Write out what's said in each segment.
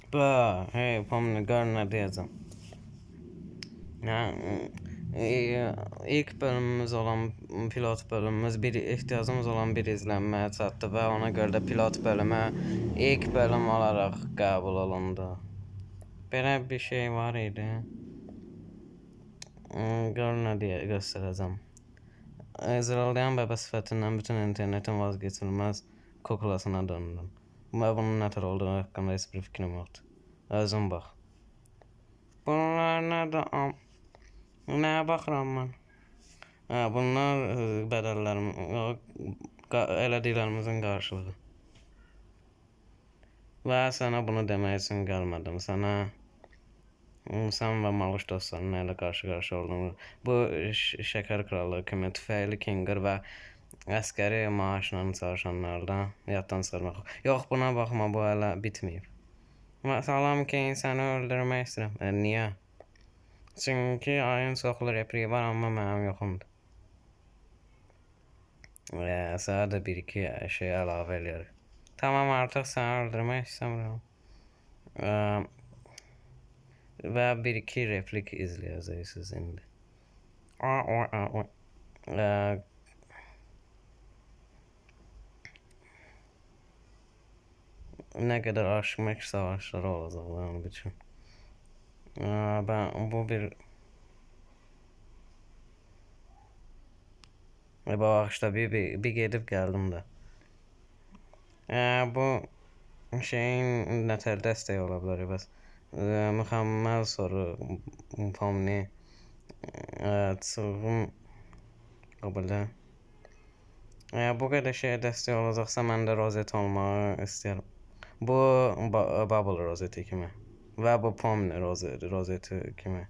Hey, Pomni, gör nə deyəcəm. Nə, ilk bölümümüz olan pilot bölümümüz bir ehtiyacımız olan bir izlənməyə çatdı və ona görə də pilot bölümü ilk bölüm olaraq qəbul olundu. Belə bir şey var idi. Gör nə deyə göstərəcəm. Zırıldayan bəbə sifətindən bütün internetin vazgeçilməz kuklasına döndüm. Və bunun nə tər olduğu haqqında heç bir fikrim yoxdur. Özün bax. Bunlar nədir? Nəyə baxıram mən? Hə, bunlar bədəllərim, elədiklərimizin qarşılığı. Və sənə bunu demək üçün gəlmədim. Sənə sən və Maluş dostlarının nə ilə qarşı-qarşıya olduğunu, bu şəkər krallığı kimi tüfəkli Kinger və əsgəri maaşla çalışanlardan yaddan çıxarmaq. Yox, buna baxma, bu hələ bitməyib. Salam ki, səni öldürmək istəyirəm. Niyə? Çünki ayın çoxlu repliyi var, amma mənim yoxumdur. Sənə də bir-iki şey əlavə eləyərik. Tamam, artıq səni öldürmək istəmirəm. Və bir-iki replik izləyəcəksiniz indi. A, o, a, o. Nə qədər aşıq savaşları olacaq yəni bütün. Ben bu bir bağışla bir gedib gəldim də. Bu şeyin nətər dəstəyi ola bilər bəs. Mükəmməl soru Pomni. Çılğın qəbul. Bu qədər şeyə dəstək olacaqsa mən də rozet olmağı istəyirəm. Bu Bubble rozeti kimi və bu Pomni rozeti kimi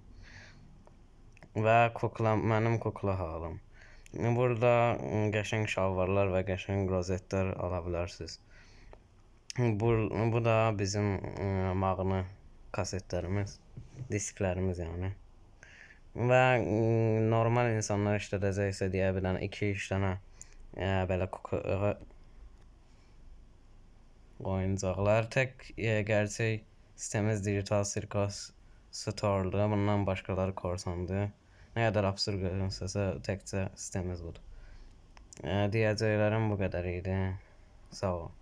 və kukla, mənim kukla halım. Burada qəşəng şalvarlar və qəşəng rozetlər ala bilərsiniz. Bu da bizim mahnı kasetlərimiz, disklərimiz yəni. Və normal insanlar işlədəcəksə deyə bilən 2-3 dənə belə kukla oyuncaqlar. Tək gerçək sitemiz Digital Circus Store'dur. Bundan başqaları korsandır. Nə qədər absurd görünsəsə, təkcə sitemiz budur. Deyəcəklərim bu qədər idi. Sağ olun.